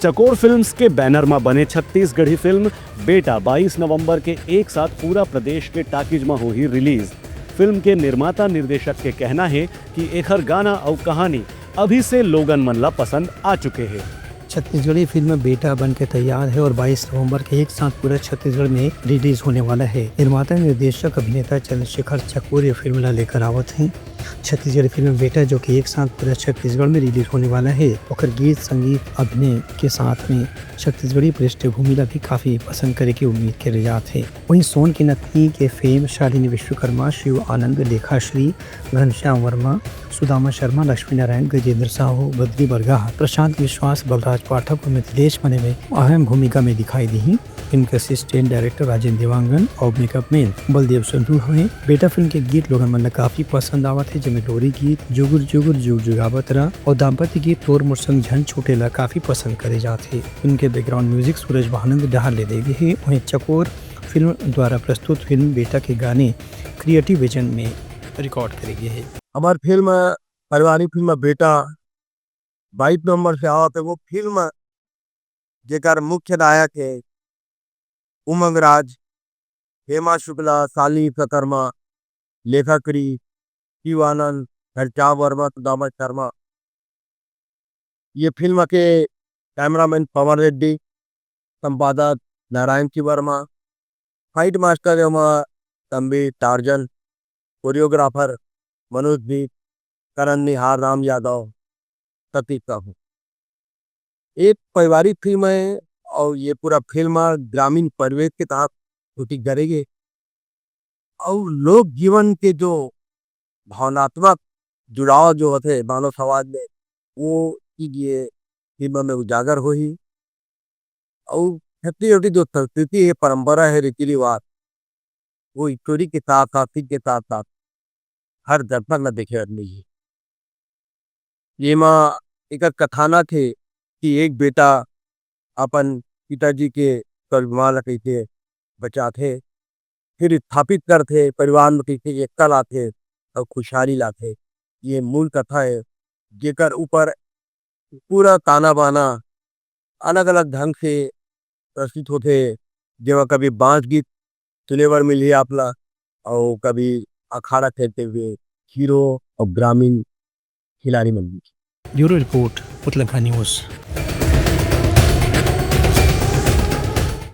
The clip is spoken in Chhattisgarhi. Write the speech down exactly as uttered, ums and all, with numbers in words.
चकोर फिल्म्स के बैनर म बने छत्तीसगढ़ी फिल्म बेटा बाईस नवंबर के एक साथ पूरा प्रदेश के टाकीज म होही रिलीज। फिल्म के निर्माता निर्देशक के कहना हे कि एखर गाना अउ कहानी अभी से लोगन मन ला पसंद आ चुके हे। छत्तीसगढ़ी फिल्म बेटा बन के तैयार है और बाईस नवंबर के एक साथ पूरा छत्तीसगढ़ में रिलीज होने वाला है। निर्माता निर्देशक अभिनेता चंद्रशेखर चकोर ये फिल्म ला लेकर आवत हैं। छत्तीसगढ़ी फिल्म बेटा, जो कि एक साथ पूरा छत्तीसगढ़ में रिलीज होने वाला है, ओकर गीत संगीत अभिनय के साथ में छत्तीसगढ़ी पृष्ठभूमि ला भी काफी पसंद करे के उम्मीद करे जात हे। वहीं सोन के नथनी के फेम शालिनी विश्वकर्मा, शिव आनंद, लेखा श्री, घनश्याम वर्मा, सुदामा शर्मा, लक्ष्मी नारायण, गजेंद्र साहू, बद्री बरगाह, प्रशांत विश्वास, बलराज पाठक और मिथिलेश मने में अहम भूमिका में दिखाई दी। फिल्म के असिस्टेंट डायरेक्टर राजेंद्र देवांगन और मेकअप मैन बलदेव संधू हवे। बेटा फिल्म के गीत लोगन मन ला काफी पसंद आवत हे, जेमे लोरी गीत जुगुर जुगुर जुग जुगावत रह और दाम्पत्य गीत तोर मोर संग झन छूटे ला काफी पसंद करे जात हे। फिल्म के बैकग्राउंड म्यूजिक सूरज महानंद डहार ले दे गे हे। वहीं चकोर फिल्म द्वारा प्रस्तुत फिल्म बेटा के गाने क्रिएटिव विजन में रिकॉर्ड करे गे हे। हमार फिल्म, पारिवारिक फिल्म बेटा बाईस नवंबर से आवत हे। वो फिल्म जेकर मुख्य नायक हे उमंग राज, हेमा शुक्ला, शालिनी विश्वकर्मा, लेखा श्री, शिव आनंद, घनश्याम वर्मा, सुदामा शर्मा। ये फिल्म के कैमरामैन पवन रेड्डी, संपादक नारायण सिंह वर्मा, फाइट मास्टर एमा तंबी टार्जन, कोरियोग्राफर मनोज दीप, करण निहार, राम यादव, सतीश साहू। एक पारिवारिक फिल्म है और ये पूरा फिल्म ग्रामीण परिवेश के तहत शूटिंग करे गे और लोक जीवन के जो भावनात्मक जुड़ाव जो होथे मानव समाज में, वो चीज ये फिल्म में उजागर होही। और छत्तीसगढ़ी जो संस्कृति है, परंपरा है, रीति रिवाज, वो स्टोरी के साथ साथ, सीन के साथ साथ हर दर्शक ला देखे बर मिलही। येमा एकर कथानक हे कि एक बेटा अपन पिताजी के स्वर्गवास ला कइसे बचाथे, फिर स्थापित करथे, परिवार में कइसे एकता लाथे और खुशहाली लाथे। ये मूल कथा है, जेकर ऊपर पूरा ताना बाना अलग-अलग ढंग से प्रस्तुत होथे, जेमा कभी बांस गीत सुने बर मिलही आप ला, अउ कभी अखाड़ा खेलते हुए हीरो अउ ग्रामीण खिलाड़ी मन भी। Bureau report, Utlangha news.